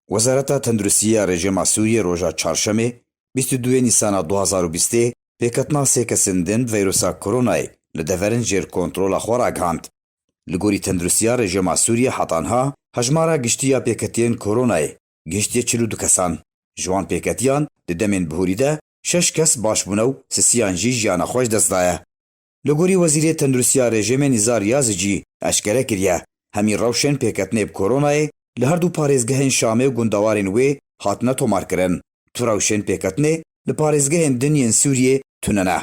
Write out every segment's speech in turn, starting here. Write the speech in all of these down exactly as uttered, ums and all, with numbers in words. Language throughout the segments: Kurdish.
Wezareta Tenduristiya Rejîma Sûriyê roja Çarşemê, bîst û duyê Nîsana du hazar û bîstê, pêketina sê kesên din bi veyrusa koronayê li deverên jêr kontrola xwe ragihand. Li gorî Tenduristiya Rejîma Sûriyê heta niha hejmara giştî ya pêketiyên koronayê gihiştiye çil û du kesan. Ji wan pêketiyan di demên bihurî de şeş kes baş bûne û sisiyan jî jiyana xwe ji dest daye. Li gorî Wezîrê Tenduristiya Rejîmê Nîzar Yazicî eşkere kiriye, hemî rewşên pêketinê bi koronayê li her du parêzgehên Şamê û gundewarên wê hatine tomarkirin. Tu rewşên pêketinê li parêzgehên din yên Sûriyê tune ne.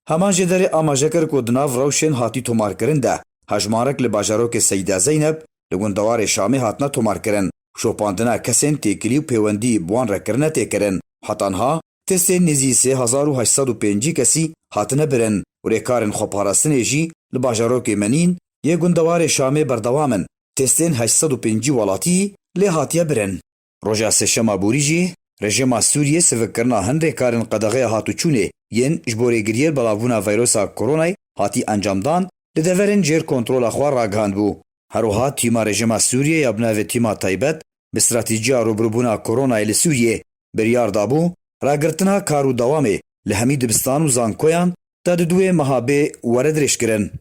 Heman jêderê amaje kir ku di nav rewşên hatî tomarkirin de hejmarek li bajarokê Seyda Zeynep li gundewarê Şamê hatine tomarkirin. Şopandina kesên têkilî û pêwendî bi wan re kirine tê kirin. Heta niha testên nêzî sê hezar û heşt sed û pêncî kesî hatine birin û rêkarên xweparastinê jî li bajarokê Menîn yê gundewarê Şamê berdewam in. Testên heşt sed û pêncî welatî lê hatiye birin. Roja Sêşema borî jî rejîma Sûriyê sivikkirina hin rêkarên qedexeya hatûçûnê yên ji bo rêgiriyê belavbûna veyrosa koronayê hatî encamdan li deverên jêr kontrola xwe ragihandbû. Her wiha tîma rejîma Sûriyê ya bi navê Tîma Taybet bi stratejiya rûbirûbûna koronayê li Sûriyê biryar dabû, ragirtina kar û dewamê li hemî dibistan û zankoyan ta di duwê meha bê were dirêjkirin.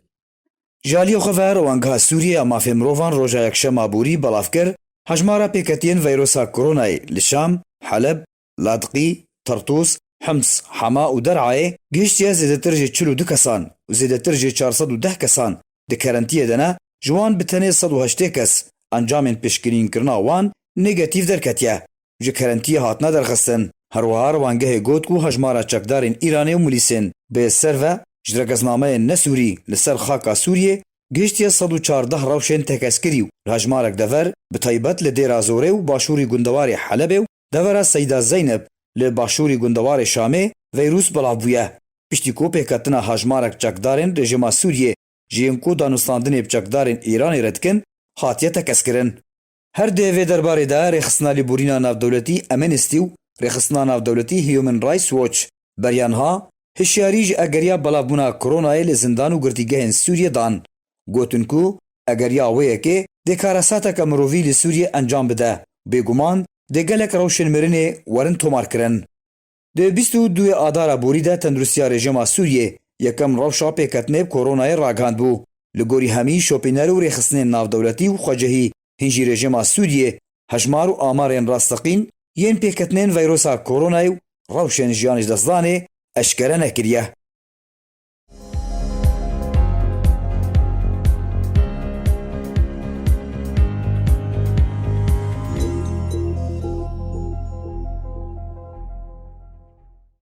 Ji aliyê xwe ve Rewangeha Sûriyê ya Mafê Mirovan roja Yekşema borî belav kir, hejmara pêketiyên veyrosa koronayê li Şam, Heleb, Ladqî, Tertûs, Hims, Hema û Der'ayê gihiştiye zêdetir ji çil û du kesan û zêdetir ji çar sed û deh kesan di kerentiyê de ne, ji wan bi tenê sed û heştê kes encamên piştgirînkirina wan negatîf derketiye. Ji kerentiyê hatine derxistin. Her wiha Rewangehê got ku hejmara çekdarên Îranê û milîsên bi ser ve ji rêgeznameyên ne Sûrî li ser xaka Sûriyê gihiştiye sed û çardeh rewşên tekeskirî û li hejmarek dever, bi taybet li Dêra Zorê û başûrî gundewarê Helebê û devera Seyda Zeynep li başûrî gundewarê Şamê veyrûs belav bûye. Piştî ku pêketina hejmarek çekdarên rejîma Sûriyê ji yên ku danûstandinê bi çekdarên Îranê re dikin, hatiye tekez kirin. Her di vê derbarê de Rêxistina Lêborîna Navdewletî Amnesty û Rêxistina Navdewletî Human Rights Watch beriya niha hişyarî ji egeriya belavbûna koronayê li zindan û girtîgehên Sûriyê dan. Gotin ku egeriya wê yekê dê karesateke mirovî li Sûriyê encam bide, bêguman dê gelek rewşên mirinê werin tomarkirin. Di bîst û duyê Adara borî de Tenduristiya Rejîma Sûriyê yekem rewşa pêketinê bi koronayê ragihandbû. Li gorî hemî şopîner û rêxistinên navdewletî û xwecihî, hîn jî rejîma Sûriyê hejmar û amarên rasteqîn yên pêketinên veyrosa koronayê û rewşên jiyan ji destdanê eşkere nekiriye.